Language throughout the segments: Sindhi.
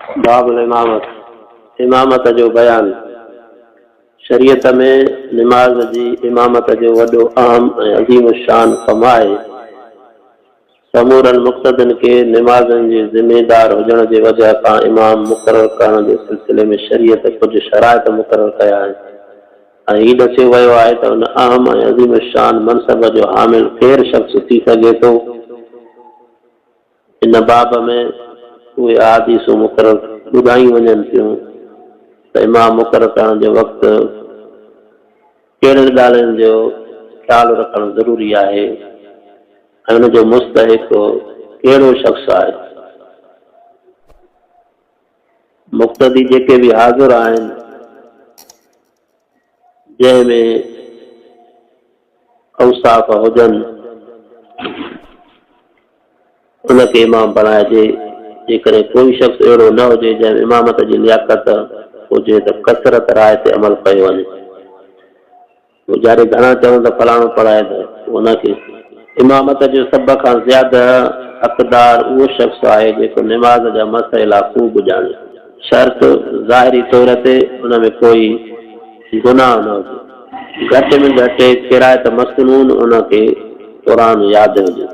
باب الامامت، امامت جو بيان، شريعت ۾ نماز جي امامت جو وڏو اهم ۽ عظيم الشان ڪم آهي. سمورن مقتدين کي نمازن جي ذميدار هجڻ جي وجهه کان امام مقرر ڪرڻ جي سلسلي ۾ شريعت ڪجهه شرائط مقرر ڪيا آهن ۽ هي ڏسيو ويو آهي ته ان اهم ۽ عظيم الشان منصب جو حامل ڪير شخص ٿي سگهي ٿو. هن باب ۾ اهي احاديثون مقرر ٻڌايون وڃن ٿيون ته امام مقرر ڪرڻ جي وقت ڪهڙين ڳالهين جو خيال رکڻ ضروري آهي ۽ ان جو مستحق ڪهڙو شخص آهي. مقتدي جيڪي به حاضر آهن، جنهن ۾ اوصاف هجن، ان کي امام بڻائجي. جيڪڏهن ڪوئي شخص اهڙو نه هجي جنهن ۾ امامت جي لياقت هجي ته ڪثرت راء تي عمل ڪيو وڃي. پوء جڏهن گهڻا چون ته فلاڻو پڙهائي ته پوء ان کي. امامت جو سڀ کان زياده حقدار اهو شخص آهي جيڪو نماز جا مسئلا خوب ڄاڻي. شرط، ظاهري طور تي ان ۾ ڪوئي گناهه نه هجي. گهٽ ۾ گهٽ قرائت مسنون ان کي قرآن ياد هجي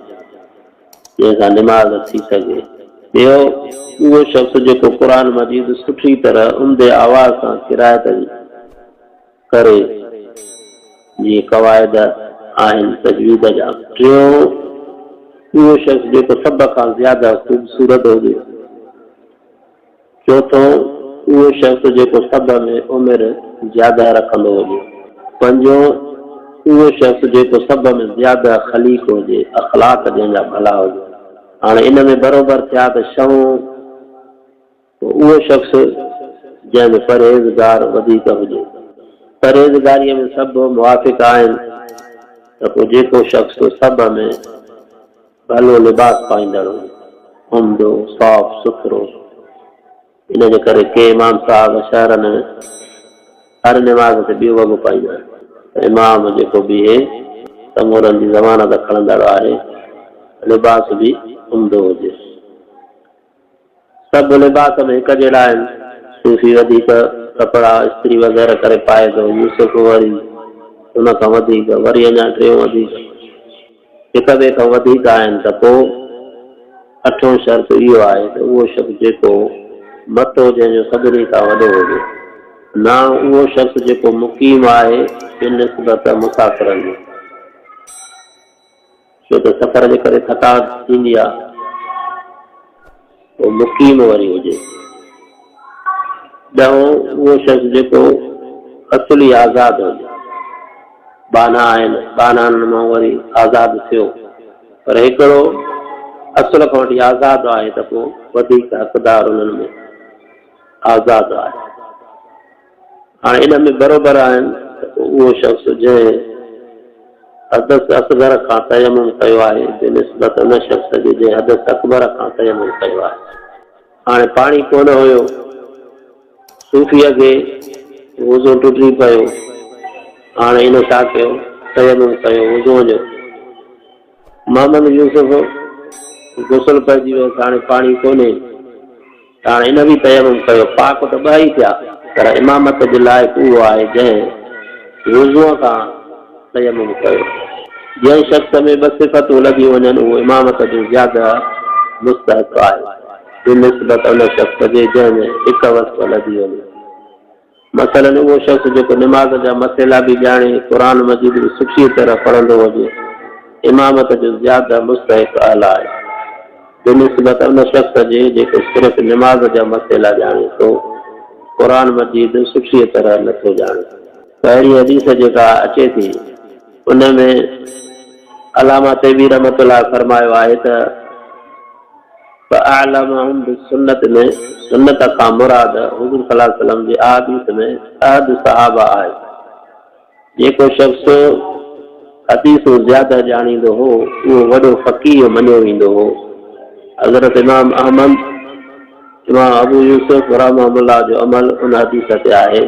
جنهن سان نماز ٿي سگهي. ٻيو، اهو شخص جيڪو قرآن مجيد سٺي طرح عمدي آواز سان قرائت ڪري، جيئن قواعد آهن تجويد جا. ٽيون، اهو شخص جيڪو سڀ کان زياده خوبصورت هجي. چوٿون، اهو شخص جيڪو سڀ ۾ عمر زياده رکندو هجي. پنجون، اهو شخص جيڪو سڀ ۾ زياده خليق هجي، اخلاق جنهن جا ڀلا هجن. هاڻي ان ۾ بروبر ٿيا ته ڇهون، پوء اهو شخص جنهن ۾ پرهيزگار وڌيڪ هجي. پرهيزگاريء ۾ سڀ موافق آهن ته پوء جيڪو شخص سڀ ۾ ڀلو لباس پائيندڙ هجي، عمدو، صاف سٿرو. ان جي ڪري ڪي امام صاحب شهرن ۾ هر نماز تي ٻيو وڳو پائيندا آهن ته امام جيڪو بيهي سمورن جي ضمانت کڻندڙ آهي، لباس به عمدو هجي. سڀ لباس به هڪ جهڙا آهن. صوفي وڌيڪ ڪپڙا استري وغيره ڪري پائي ٿو، يوسف وري ان کان وڌيڪ، وري اڃا ٽيون وڌيڪ. هڪ ٻئي کان وڌيڪ آهن ته پوء اٺون شرط اهو آهي ته اهو شخص جيڪو متو جنهن جو سڀني کان وڏو هجي. نائون اهو شخص جيڪو مقيم آهي بنسبت مسافرن جي. ڇو ته سفر جي ڪري ٿڪاوٽ ٿيندي آ. پوء مقيم وري هجي. ڏهون اهو شخص جيڪو اصلي آزاد هجي. ٻانها آهن، ٻانهن مان وري آزاد ٿيو. پر هڪڙو اصل کان وٺي آزاد آهي ته پوء وڌيڪ حقدار انهن ۾ آزاد آهي. هاڻي ان ۾ بروبر آهن ته پوء اهو شخص جنهن حدث اصغر کان تيمم ڪيو آهي بنسبت ان شخص جي جنهن حدث اڪبر کان تيمم ڪيو آهي. هاڻي پاڻي ڪونه هيو، صوفيء کي وضو ٽٽي پيو، هاڻي هن ڇا ڪيو، تيمم ڪيو وضوء جو. محمد يوسف غسل پئجي ويس، هاڻي پاڻي ڪونهي. ته هاڻي هن به تيمم ڪيو، پاڪ ته ٻه ئي ٿيا، پر امامت جي لائق اهو آهي جنهن وضوء کان تيمم ڪيو. جنهن شخص ۾ ٻه صفتون لڳيون وڃن اهو امامت جو زياده مستحق آهي، بنسبت ان شخص جي جنهن ۾ هڪ وصف لڳي وڃي. مثلاً اهو شخص جيڪو نماز جا مسئلا به ڄاڻي، قرآن مجيد به سٺيء طرح پڙهندو هجي، امامت جو زياده مستحق اهل آهي، بنسبت ان شخص جي جيڪو صرف نماز جا مسئلا ڄاڻي ٿو، قرآن مجيد سٺيء طرح نه ٿو ڄاڻي. پهرين حديث جيڪا اچي ٿي، ان ۾ علامه طيبي رحمة الله فرمايو آهي ته. فاعلمهم بالسنة ۾ سنت کان مراد حضور صلي الله عليه وسلم جي احاديث ۾ عهد صحابه آهي. جيڪو شخص حديثون زياده ڄاڻيندو هو اهو وڏو فقيه مڃيو ويندو هو. حضرت امام احمد، امام ابو يوسف رحمهم الله جو عمل ان حديث تي آهي.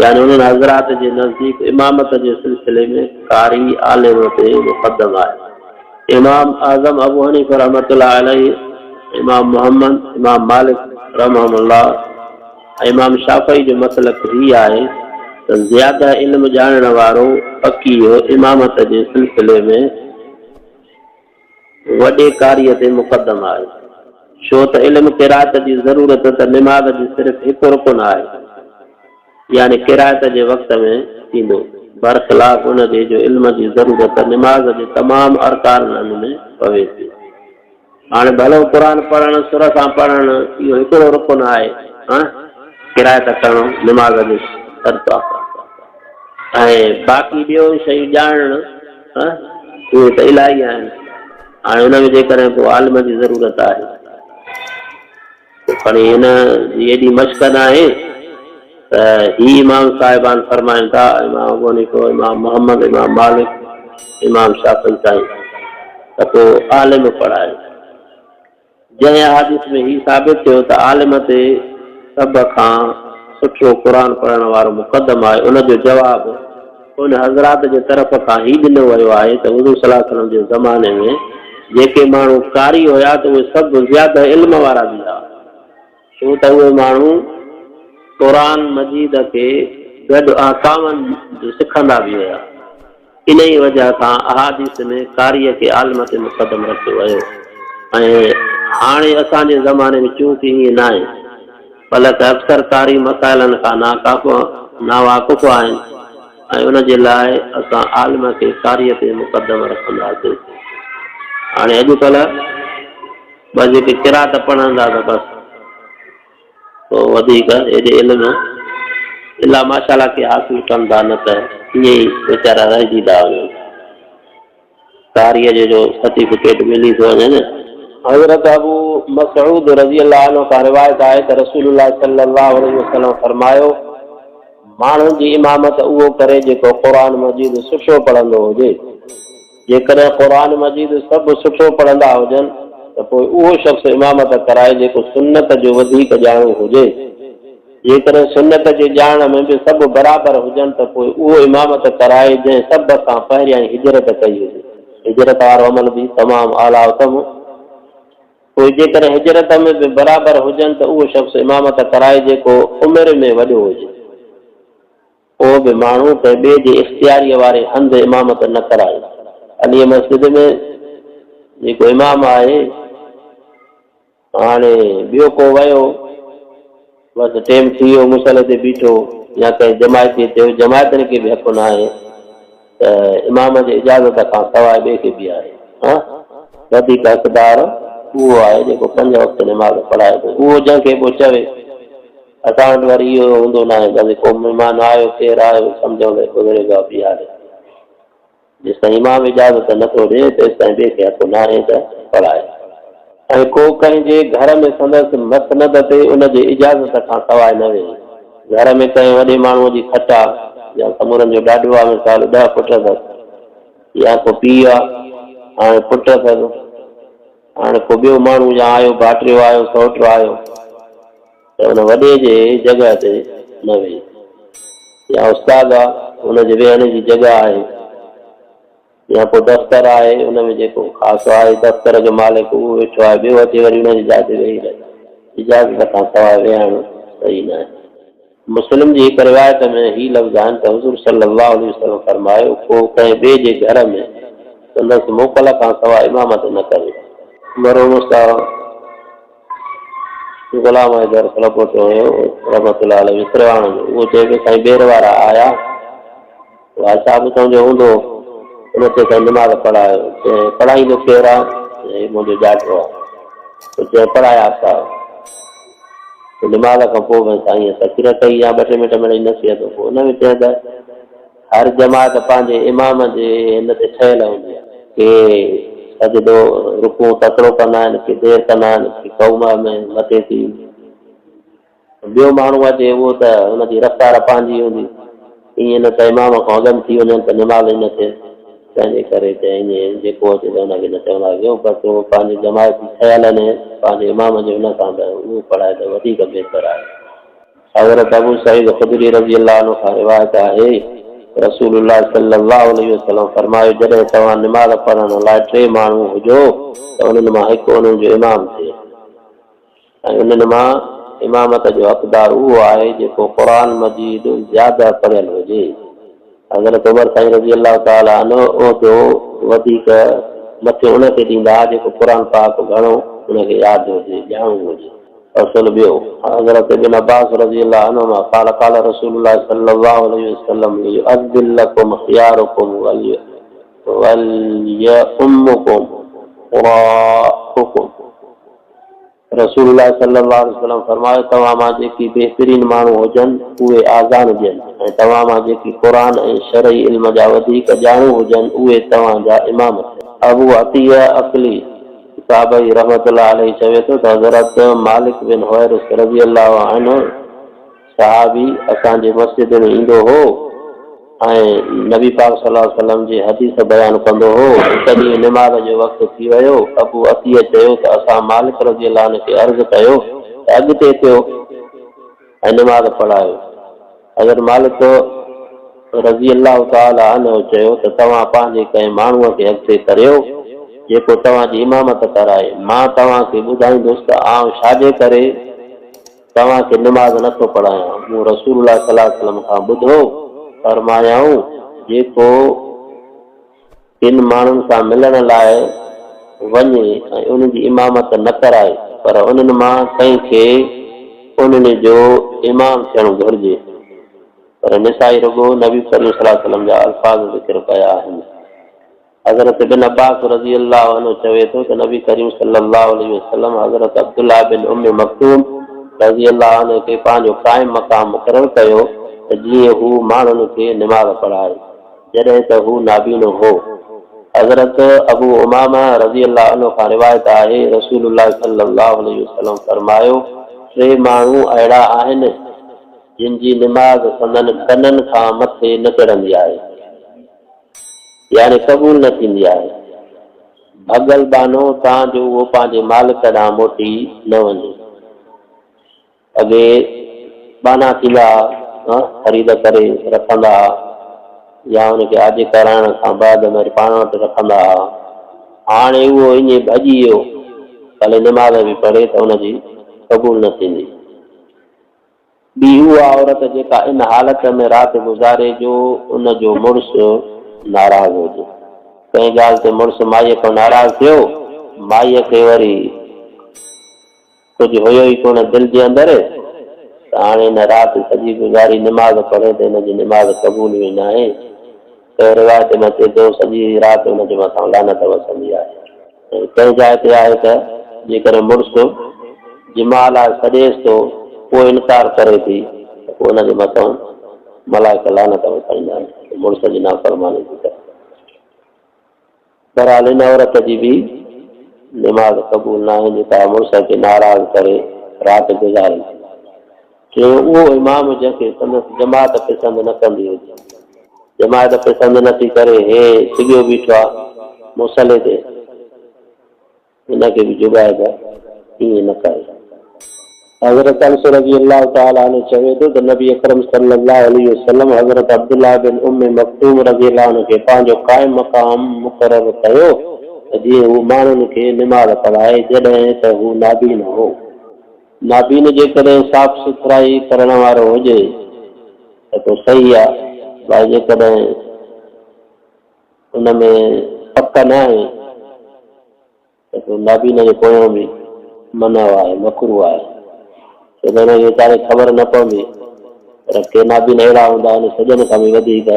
يعني انهن حضرات جي نزديڪ امامت جي سلسلي ۾ قاري عالم تي مقدم آهي. امام اعظم ابو حنيفه رحمة الله عليه، امام محمد، امام مالڪ. رحمهم الله ۽ امام شافعي جو مسلڪ هي آهي ته زياده علم ڄاڻڻ وارو فقيه امامت جي سلسلي ۾ وڏي قاريء تي مقدم آهي. ڇو ته علم قرائت جي ضرورت ته نماز جي صرف هڪ رڪن آهي. يعني قرائت جي وقت ۾ ٿيندو، برخلاف ان جي جو علم جي ضرورت نماز جي تمام ارڪانن ۾ پوي ٿي. هاڻي ڀلو قرآن پڙهڻ سر سان پڙهڻ اهو هڪڙو رڪن آهي، هان قرائت ڪرڻ نماز جو شرط آهي ۽ باقي ٻيو شيون ڄاڻڻ هان اهي ته الاهي آهن. هاڻي ان ۾ جيڪڏهن ڪو عالم جي ضرورت آهي. کڻي هن جي ايڏي مشق ناهي ته هي امام صاحبان فرمائن ٿا، امام ابو حنيفه، امام محمد، امام مالڪ، امام شافعي سائين ته پوء عالم پڙهائي. جنهن احاديث ۾ هي ثابت ٿيو ته عالم تي سڀ کان سٺو قرآن پڙهڻ وارو مقدم آهي ان جو جواب ان حضرات جي طرف کان هي ڏنو ويو آهي ته حضور صلي الله عليه وسلم جي زماني ۾ جيڪي ماڻهو قاري هيا ته اهي سڀ زياده علم وارا به هئا ڇو ته اهي ماڻهو قرآن مجيد کي گڏ احڪامن جو سکندا به هيا انهيء وجه کان احاديث ۾ قاري کي عالم تي مقدم رکيو ويو ۽ هاڻي اسان جي زماني ۾ چونڪه ائين ناهي بلڪ اڪثر قاري مسائلن کان ناواقف آهن ۽ ان جي لاء اسان عالم کي قاريء تي مقدم رکنداسين. هاڻي اڄڪلهه بس جيڪي قرات پڙهندا ته بس پوء وڌيڪ ايڏي علم الا ماشاءالله کي حاصل ڪن ٿا نه ته ائين ئي ويچارا رهجي ٿا وڃن. قاريء جو جو سرٽيفڪيٽ ملي ٿو وڃي نه. حضرت ابو مسعود رضي الله عنه کان روايت آهي ته رسول الله صلي الله عليه وسلم فرمايو، ماڻهن جي امامت اهو ڪري جيڪو قرآن مجيد سٺو پڙهندو هجي. جيڪڏهن قرآن مجيد سڀ سٺو پڙهندا هجن ته پوء اهو شخص امامت ڪرائي جيڪو سنت جو وڌيڪ ڄاڻو هجي. جيڪڏهن سنت جي ڄاڻ ۾ به سڀ برابر هجن ته پوء اهو امامت ڪرائي جنهن سڀ کان پهريائين هجرت ڪئي هجي. هجرت وارو عمل به تمام اعليٰ اتم هو. پوء جيڪڏهن هجرت ۾ به برابر هجن ته اهو شخص امامت ڪرائي جيڪو عمر ۾ وڏو هجي. ڪو به ماڻهو ڪنهن ٻئي جي اختياريء واري هنڌ امامت نه ڪرائي. عليء مسجد ۾ جيڪو امام آهي. هاڻي ٻيو ڪو ويو، بس ٽيم ٿي ويو مصلي تي بيٺو يا ڪنهن جماعتيء چيو، جماعتين کي به حق ناهي ته امام جي اجازت کان سواء ٻئي کي بيهاري. ها وڌيڪ حقدار اهو آهي جيڪو پنج وقت نماز پڙهائي ٿو، اهو جنهن کي پوء چوي. اسان وٽ وري اهو هوندو ناهي، بس ڪو مهمان آيو، ڪير آيو، سمجهو ته گذري ويو آهي بيهاري. جيستائين امام اجازت نه ٿو ڏئي تيستائين ٻئي کي حق ناهي ته پڙهائي. ۽ ڪو ڪنهن جي گهر ۾ سندس مسند تي ان جي اجازت کان سواء نه ويهي. گهر ۾ ڪنهن وڏي ماڻهوء جي کٽ آ يا سمورن جو ڏاڏو آ مثال ڏهه پٽ اٿس يا ڪو پيء آ هاڻي پٽ اٿس هاڻي ڪو ٻيو ماڻهو يا آيو ڀاٽريو آيو سئوٽ آيو ته ان وڏي جي جڳهه تي نه ويهي. يا استاد آ، ان جي ويهڻ جي جڳهه آهي يا ڪو دفتر آهي، ان ۾ جيڪو خاص آهي دفتر جو مالڪ اهو ويٺو آهي، ٻيو اچي وري ان جي جاء تي ويهي رهي. اجازت کان سواء ويهڻ صحيح ناهي. مسلم جي هڪ روايت ۾ هي لفظ آهن ته حضور صلي الله عليه وسلم فرمايو، ڪو ڪنهن ٻئي جي گهر ۾ سندس موڪل کان سواء امامت نه ڪري. مرحوم استاد غلام حيدر ڦلپوٽو هيو رحمة الله عليه وسرواڻ جو اهو چئي پيو سائين ٻير وارا آيا واء صاحب اتان جو هوندو هو ان چيو سائين نماز پڙهايو چيائين پڙهائيندو ڪير آ چيائين منهنجو ڄاٽو آ پوء چيائين پڙهاء آپ صاحب پوء نماز کان پوء ڀئي سائين تقرير ڪئي يا ٻه ٽي منٽ مڙئي نصيحت پوء ان ۾ چيائين ته هر جماعت پنهنجي امام جي هن تي ٺهيل هوندي آهي. ڪي سجدو رڪوع تڪڙو ڪندا آهن، ڪي دير ڪندا آهن، ڪي قوم ۾ مٿي ٿي ٻيو ماڻهو اچي اهو ته ان جي رفتار پنهنجي هوندي. ائين نه ته امام کان اڳم ٿي وڃن ته نماز ئي نه ٿئي. تنهن جي ڪري ته ائين جيڪو اچي ته ان کي نه چوندا ڪيو بس اهو پنهنجي جماعت جي ٺهيل آهن پنهنجي امام جي هن سان ته اهو پڙهائي ته وڌيڪ بهتر آهي. حضرت ابو سعيد خدري رضي الله عنه کان روايت آهي ته رسول الله صلي الله عليه وسلم فرمايو، جڏهن توهان نماز پڙهڻ لاء ٽي ماڻهو هجو ته انهن مان هڪ انهن جو امام ٿئي ۽ انهن مان امامت جو حقدار اهو آهي جيڪو قرآن مجيد زياده پڙهيل هجي. حضرت عمر سائين رضي الله تعالٰي عنه عهدو وڌيڪ مٿي ان کي ڏيندا ها جيڪو قرآن پاڪ گهڻو ان کي ياد هجي، ڄاڻو هجي. فصل ٻيو، حضرت ابن عباس رضي الله عنهما قال قال رسول الله صلي الله عليه وسلم ليؤذن لڪم خيارڪم وليؤمڪم قراءڪم. رسول الله صلي الله عليه وسلم فرمايو، توهان مان جيڪي بهترين ماڻهو هجن اهي آذان ڏين ۽ توهان مان جيڪي قرآن ۽ شرعي علم جا وڌيڪ ڄاڻو هجن اهي توهان جا امام ٿين. ابو عطيه عقلي تابعي رحمة الله عليه چوي ٿو ته حضرت مالڪ بن حويرث رضي الله عنه صحابي اسان جي مسجد ۾ ايندو هو ۽ نبي پاڪ صلي الله عليه وسلم جي حديث بيان ڪندو هو. هڪ ڏينهن نماز جو وقت ٿي ويو، ابو عطيه چيو ته اسان مالڪ رضي الله عنه کي عرض ڪيو ته اڳتي ٿيو ۽ نماز پڙهايو. حضرت مالڪ رضي الله تعالٰي عنه چيو ته توهان پنهنجي ڪنهن ماڻهوء کي اڳتي ڪريو جيڪو توهان جي امامت ڪرائي، مان توهان کي ٻڌائيندس ته آئون ڇاجي ڪري توهان کي نماز نه ٿو پڙهايان، مون رسول الله صلي الله عليه وسلم کان ٻڌو، فرمايائون، جيڪو ڪن ماڻهن سان ملڻ لاء وڃي ۽ انهن جي امامت نه ڪرائي، پر انهن مان ڪنهن کي انهن جو امام ٿيڻ گهرجي. پر نسائي رڳو نبي ڪريم صلي الله عليه وسلم جا الفاظ ذڪر ڪيا آهن. حضرت ابن عباس رضي الله عنه چوي ٿو ته نبي ڪريم صلي الله عليه وسلم حضرت عبدالله بن ام مڪتوم رضي الله عنه کي پنهنجو قائم مقام مقرر ڪيو ته جيئن هو ماڻهن کي نماز پڙهائي جڏهن ته هو نابينو هو. حضرت ابو امامه رضي الله عنه کان روايت آهي رسول الله صلي الله عليه وسلم فرمايو، ٽي ماڻهو اهڙا آهن جن جي نماز سندن ڪنن کان مٿي نه چڙهندي آهي. يعني قبول نه ٿيندي آهي. ڀڳل ٻانهو تان جو اهو پنهنجي مالڪ ڏانهن موٽي نه وڃي. اڳي ٻانها ٿيندا ها، خريد ڪري رکندا ها يا ان کي آجي ڪرائڻ کان بعد ۾ وري پاڻ وٽ رکندا ها. هاڻي اهو ائين ڀڄي ويو، ڀلي نماز به پڙهي ته ان جي قبول نه ٿيندي. ٻي اها عورت جيڪا ان حالت ۾ رات گذاري جو ان جو مڙس ناراض هجي. ڪنهن ڳالهه تي مڙس مائيء کان ناراض ٿيو، مائيء کي وري ڪجهه هيو ئي ڪونه دل جي اندر ته هاڻي هن رات سڄي گذاري نماز پڙهي ته هن جي نماز قبول به ناهي. ڪنهن روايت ۾ اچي ٿو سڄي رات ان جي مٿان لعنت وسندي آهي. ۽ ڪنهن جاء تي آهي ته جيڪڏهن مڙس جماع لاء سڏيس ٿو پوء انڪار ڪري ٿي ته پوء ان جي مٿان ملائڪ لعنت وسائيندا آهن ته مڙس جي نافرماني ٿي ڪري. بهرحال ان عورت جي به نماز قبول ناهي جيڪا مڙس کي ناراض ڪري رات گذاري ٿي. ٽيون اهو امام جنهن کي سندس جماعت پسند نه ڪندي هجي. جماعت پسند نه ٿي ڪري هي سڳيو بيٺو آ مصلي تي هن کي به جڳائي ته ائين نه ڪري. حضرت انس رضي الله تعالٰي عنه چوي ٿو ته نبي اڪرم صلي الله عليه وسلم حضرت عبدالله بن ام مڪتوم رضي الله عنه کي پنهنجو قائم مقام مقرر ڪيو ته جيئن هو ماڻهن کي نماز پڙهائي جڏهن ته هو نابين هو. نابين جيڪڏهن صاف سٿرائي ڪرڻ وارو هجي ته پوء صحيح آ، ڀائي جيڪڏهن ان ۾ پڪ ناهي ته پوء نابين جو پويان به منع آهي، مڪروه آهي، ڇو ته هن کي ويچاري کي خبر نه پوندي، پر ڪي نابين اهڙا هوندا آهن سڄن کان به وڌيڪ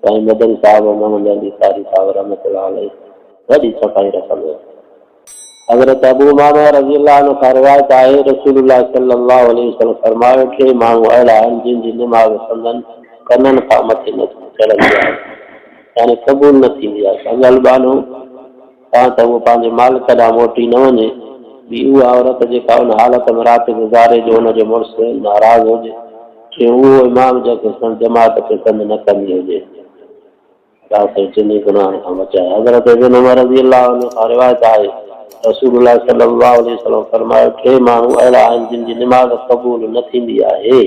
سائين مدني صاحب محمد علي قاري صاحب رحمة الله عليه وڏي صفائي رکندو هو. حضرت ابو امامه رضي الله عنه کان روايت آهي، رسول الله صلي الله عليه وسلم فرمايو، ٽي ماڻهو اهڙا آهن جن جي نماز سندن ڪنن کان مٿي نه چڙهندي آهي، يعني قبول نه ٿيندي آهي، ڀڳل ٻانهو تان ته اهو پنهنجي مالڪ ڏانهن موٽي نه وڃي، ٻي اها عورت جيڪا ان حالت ۾ رات گذاري جو ان جو مڙس ناراض هجي، ٽيون اهو امام جنهن کي سندس جماعت پسند نه ڪندي هجي. الله سائين ٽنهي گناهن کان بچائي. حضرت ابن عمر رضي الله عنه کان روايت آهي، رسول الله صلي الله عليه وسلم فرمايو، ٽي ماڻهو اهڙا آهن جن جي نماز قبول نه ٿيندي آهي.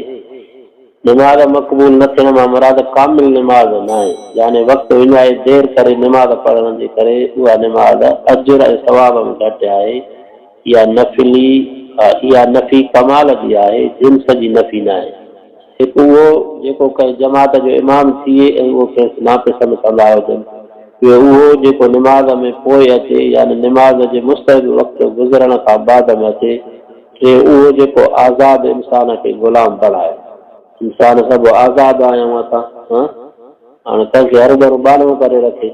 نماز مقبول نه ٿيڻ مان مراد ڪامل نماز ناهي، يعني وقت وڃائي دير ڪري نماز پڙهڻ جي ڪري اها نماز اجر ۽ ثواب ۾ گهٽ آهي، اها نفلي اها نفي ڪمال جي آهي، جنس جي نفي ناهي. هڪ اهو جيڪو ڪنهن جماعت جو امام ٿئي ۽ اهو کيس ناپسند ڪندا هجن. ٻيو اهو جيڪو نماز ۾ پوء اچي يعني نماز جي مستحب وقت گذرڻ کان بعد ۾ اچي. ٽيون اهو جيڪو آزاد انسان کي غلام بڻائي. انسان سڀ آزاد آهيون اسان هان هاڻي ڪنهن کي هروڀرو ٻانهو ڪري رکي.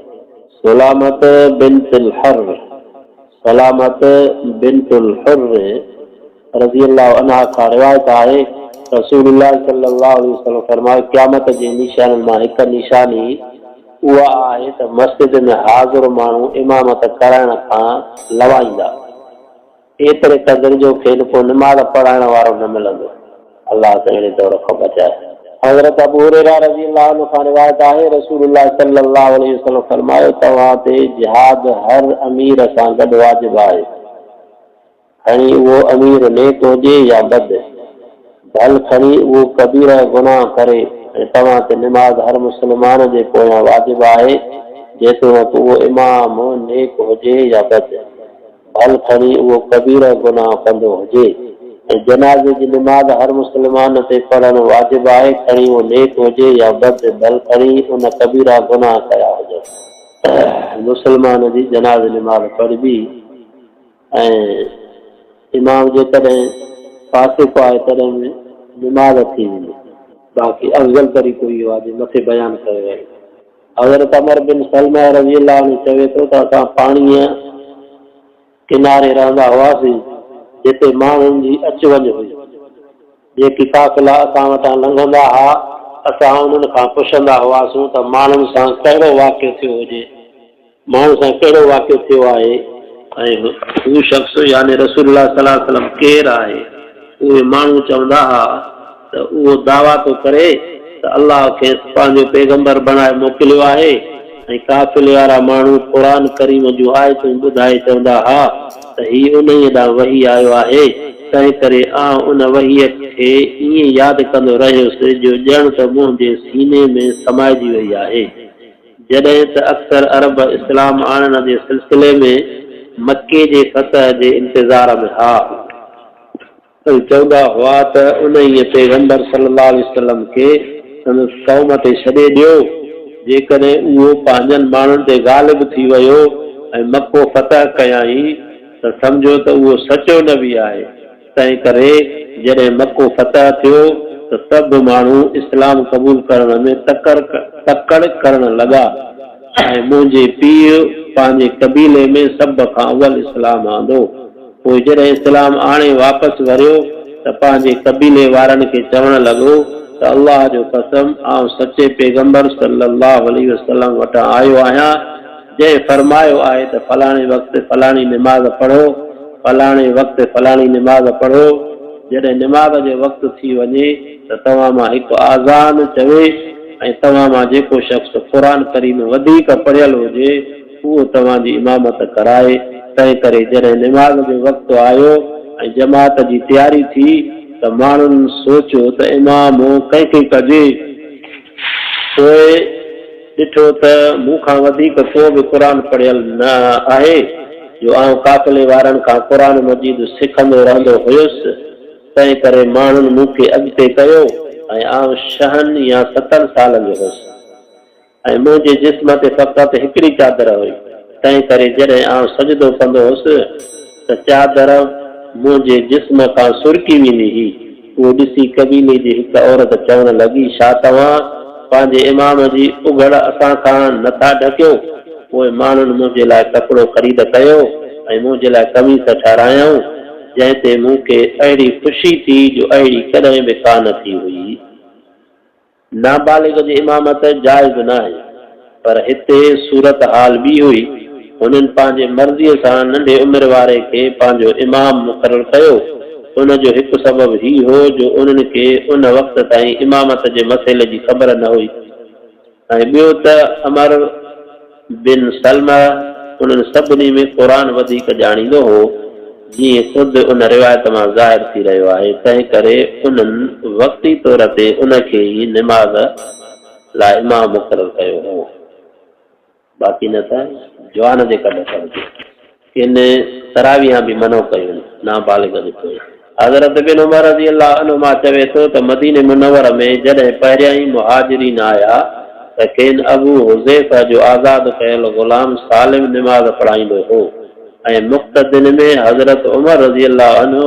سلامة بنت الحر، سلامة بنت الحر رضي الله عنها کان روايت آهي، رسول الله صلي الله عليه وسلم فرمايو، قيامت جي نشانين مان هڪ نشاني اها آهي ته مسجد ۾ حاضر ماڻهو امامت ڪرائڻ کان لوائيندا، ايتري قدر جو کين ڪو نماز پڙهائڻ وارو نه ملندو. الله اسان اهڙي دور کان بچائي. حضرت ابو هريره رضي الله عنه کان روايت آهي، رسول الله صلي الله عليه وسلم فرمايو، توهان تي جهاد هر امير سان گڏ واجب آهي، کڻي اهو امير نيڪ هجي يا بد، ڀل کڻي اهو ڪبيره گناهه ڪري ۽ توهان تي نماز هر مسلمان جي پويان واجب آهي، جيتوڻيڪ اهو امام نيڪ هجي يا بد. ڀل کڻي اهو ڪبيره گناهه ڪندو هجي ۽ جنازي جي نماز هر مسلمان تي پڙهڻ واجب آهي کڻي اهو نيڪ هجي يا بد ڀل کڻي ان ڪبيره گناهه ڪيا هجن. مسلمان جي جنازي نماز پڙهبي ۽ امام جيڪڏهن فاسق آهي تڏهن به نماز ٿي ويندي. باقي افضل طريقو اهو آهي جيئن مٿي بيان ڪيو ويو. حضرت عمرو بن سلمه رضي الله عنه چوي ٿو ته اسان پاڻيء ڪناري رهندا هئاسين، جتي ماڻهن جي اچ وڃ هئي. جيڪي قافلا اسان وٽان لنگهندا ها، اسان انهن کان پڇندا هئاسون ته ماڻهن سان ڪهڙو واقعو ٿيو هجي؟ ماڻهن سان ڪهڙو واقعو ٿيو آهي؟ ۽ هو شخص يعني رسول الله صلي الله عليه وسلم ڪير آهي؟ اهي ماڻهو چوندا ها ته اهو دعويٰ ٿو ڪري ته الله کيس پنهنجو پيغمبر بڻائي موڪليو آهي ۽ قافلي وارا ماڻهو قرآن ڪريم جون آيتون ٻڌائي چوندا ها ته هي انهيء ڏانهن وحي آيو آهي، تنهنڪري آئون ان وحيء کي ائين ياد ڪندو رهيس جو ڄڻ ته منهنجي سيني ۾ سمائجي وئي آهي. جڏهن ته اڪثر عرب اسلام آڻڻ جي سلسلي ۾ مڪي جي فتح جي انتظار ۾ ها ۽ چوندا هئا ته انهيء پيغمبر صلي الله عليه وسلم کي سندس قوم تي ڇڏي ڏيو، جيڪڏهن اهو پنهنجن ماڻهن تي غالب ٿي ويو ۽ مڪو فتح ڪيائين ته سمجهو ته اهو سچو نبي آهي. تنهن ڪري جڏهن مڪو فتح ٿيو ته سڀ ماڻهو اسلام قبول ڪرڻ ۾ تڪڙ ڪرڻ لڳا ۽ منهنجي پيء پنهنجي قبيلي ۾ سڀ کان اول اسلام آندو. پوء جڏهن اسلام آڻي واپس وريو ته پنهنجي قبيلي وارن کي چوڻ لڳو ته الله جو قسم آئون سچي پيغمبر صلّي الله عليه وسلّم وٽان آيو آهيان جنهن فرمايو آهي ته فلاڻي وقت فلاڻي نماز پڙهو، فلاڻي وقت فلاڻي نماز پڙهو، جڏهن نماز جو وقت ٿي وڃي ته توهان مان هڪ آذان چوي ۽ توهان مان جيڪو شخص قرآن ڪريم وڌيڪ پڙهيل هجي اهو توهان جي امامت ڪرائي، تنهنڪري جڏهن نماز جو وقت آيو ۽ جماعت جي تياري ٿي ته ماڻهن سوچيو ته امام ڪنهن کي ڪجي؟ پوء ڏٺو ته مون کان وڌيڪ ڪو به قرآن پڙهيل نه آهي، جو آئون قافلي وارن کان قرآن مجيد سکندو رهندو هيس، تنهن ڪري ماڻهن مون کي اڳتي ڪيو ۽ آئون ڇهن يا ستن سالن جو هوس ۽ منهنجي جسم تي فقط هڪڙي چادر هئي، تنهن ڪري جڏهن آئون سجدو ڪندو هوس ته چادر منهنجي جسم کان سرڪي ويندي هئي. اهو ڏسي قبيلي جي هڪ عورت چوڻ لڳي، ڇا توهان پنهنجي امام جي اگهڙ اسان کان نه ٿا ڍڪيو؟ پوء ماڻهن منهنجي لاء ڪپڙو خريد ڪيو ۽ منهنجي لاء قميص ٺهرايائون، جنهن تي مون کي اهڙي خوشي ٿي جو اهڙي ڪڏهن به ڪانه ٿي هئي. نابالغ جي امامت جائز ناهي، پر هتي صورت حال ٻي هئي، هنن پنهنجي مرضيء سان ننڍي عمر واري کي پنهنجو امام مقرر ڪيو، ان جو هڪ سبب هي هو جو انهن کي ان وقت تائين امامت جي مسئلي جي خبر نه هئي ۽ ٻيو ته عمرو بن سلمه انهن سڀني ۾ قرآن وڌيڪ ڄاڻيندو هو، جيئن خود ان روايت مان ظاهر ٿي رهيو آهي، تنهن ڪري انهن وقتي طور تي ان کي ئي نماز لاء امام مقرر ڪيو هو. باقي نه ته جوان جي ڪڍ پڙهجي. ڪن تراويحان به منع ڪيون نابالغ جي پويان. حضرت ابن عمر رضي الله عنهما چوي ٿو ته مديني منور ۾ جڏهن پهريائين مهاجرين آيا ته کين ابو حذيفه جو آزاد ڪيل غلام سالم نماز پڙهائيندو هو ۽ مقتدين ۾ حضرت عمر رضي الله عنه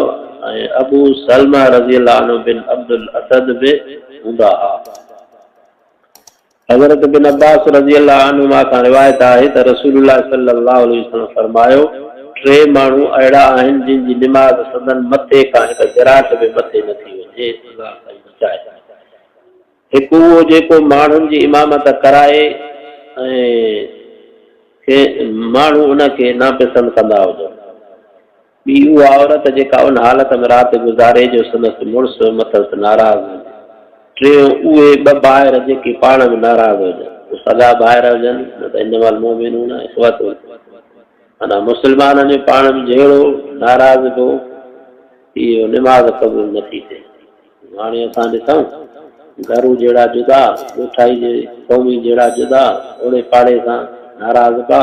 ۽ ابو سلمه رضي الله عنه بن عبدالاسد به هوندا ها. حضرت ابن عباس رضي الله عنهما کان روايت آهي ته رسول الله صلي الله عليه وسلم فرمايو، ٽي ماڻهو اهڙا آهن جن جي نماز سندن مٿي کان هڪ جراٽ به مٿي نه ٿي وڃي، الله سائين بچائي. هڪ اهو جيڪو ماڻهن جي امامت ڪرائي ۽ ماڻهو ان کي ناپسند ڪندا هجن. ٻي اها عورت جيڪا ان حالت ۾ رات گذاري جو سندس مڙس مٿس ناراض هجي. ٽيون اهي ٻه ڀائر جيڪي پاڻ ۾ ناراض هجن. هو سڳا ڀائر هجن نه ته انما المؤمنون اخوة معنيٰ مسلمانن ۾ پاڻ ۾ جهيڙو، ناراضگو، اهو نماز قبول نه ٿي ٿئي. هاڻي اسان ڏسون گهرو جهيڙا جدا، ڳوٺائي جي قومي جهيڙا جدا، اوڙي پاڙي سان ناراضپا،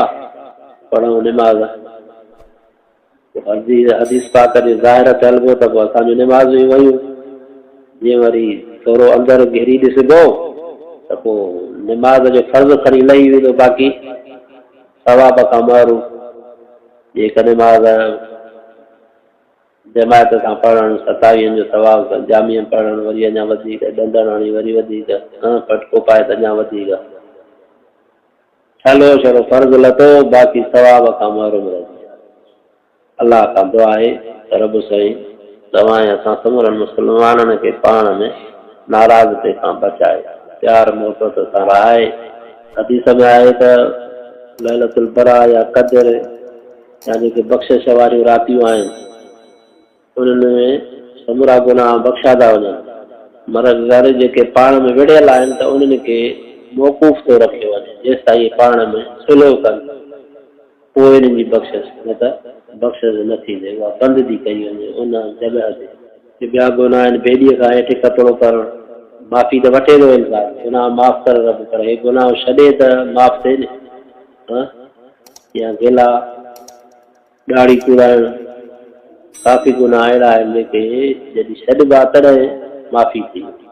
پڙهون نماز. حديث پاڪ جي ظاهر تي هلبو ته پوء اسان جون نمازون ئي ويون، جيئن وري ٿورو اندر گهري ڏسبو ته پوء نماز جو فرض کڻي لهي ويندو باقي ثواب کان محروم. جيڪا نماز جماعت سان پڙهڻ ستاويهن جو ثواب، جامعي ۾ پڙهڻ وري اڃا وڌيڪ، ڏندڻ هڻي وري وڌيڪ، پٽڪو پائي ته اڃا وڌيڪ. ٺلهو ڇڙو فرض لٿو باقي ثواب کان محروم رهجي ويا. الله کان دعا آهي ته رب سائين توهان ۽ اسان سمورن مسلمانن کي پاڻ ۾ ناراضپي کان بچائي پيار محبت سان رهائي. حديث ۾ آهي ته ليلة البراء يا قدر يا جيڪي بخشش واريون راتيون آهن انهن ۾ سمورا گناهه بخشيا ٿا وڃن، مگر جيڪي پاڻ ۾ وڙهيل آهن ته انهن کي موقوف ٿو رکيو وڃي، جيستائين اهي پاڻ ۾ صلح ڪن، پوء انهن جي بخشش، نه ته بخشش نه ٿيندي، اها بند ٿي ڪئي وڃي ان جڳهه تي. ڪي ٻيا گناهه آهن، ڀيڏيء کان هيٺ ڪپڙو ڪرڻ، معافي ته وٺي ٿو انسان، گناهه معاف ڪر رب، پر هي گناهه ڇڏي ته معاف ٿئي نه، ها يا گلا. ڏاڙهي ڪوڙائڻ، ڪافي گناهه اهڙا آهن جيڪي جڏهن ڇڏبا تڏهن معافي ٿيندي.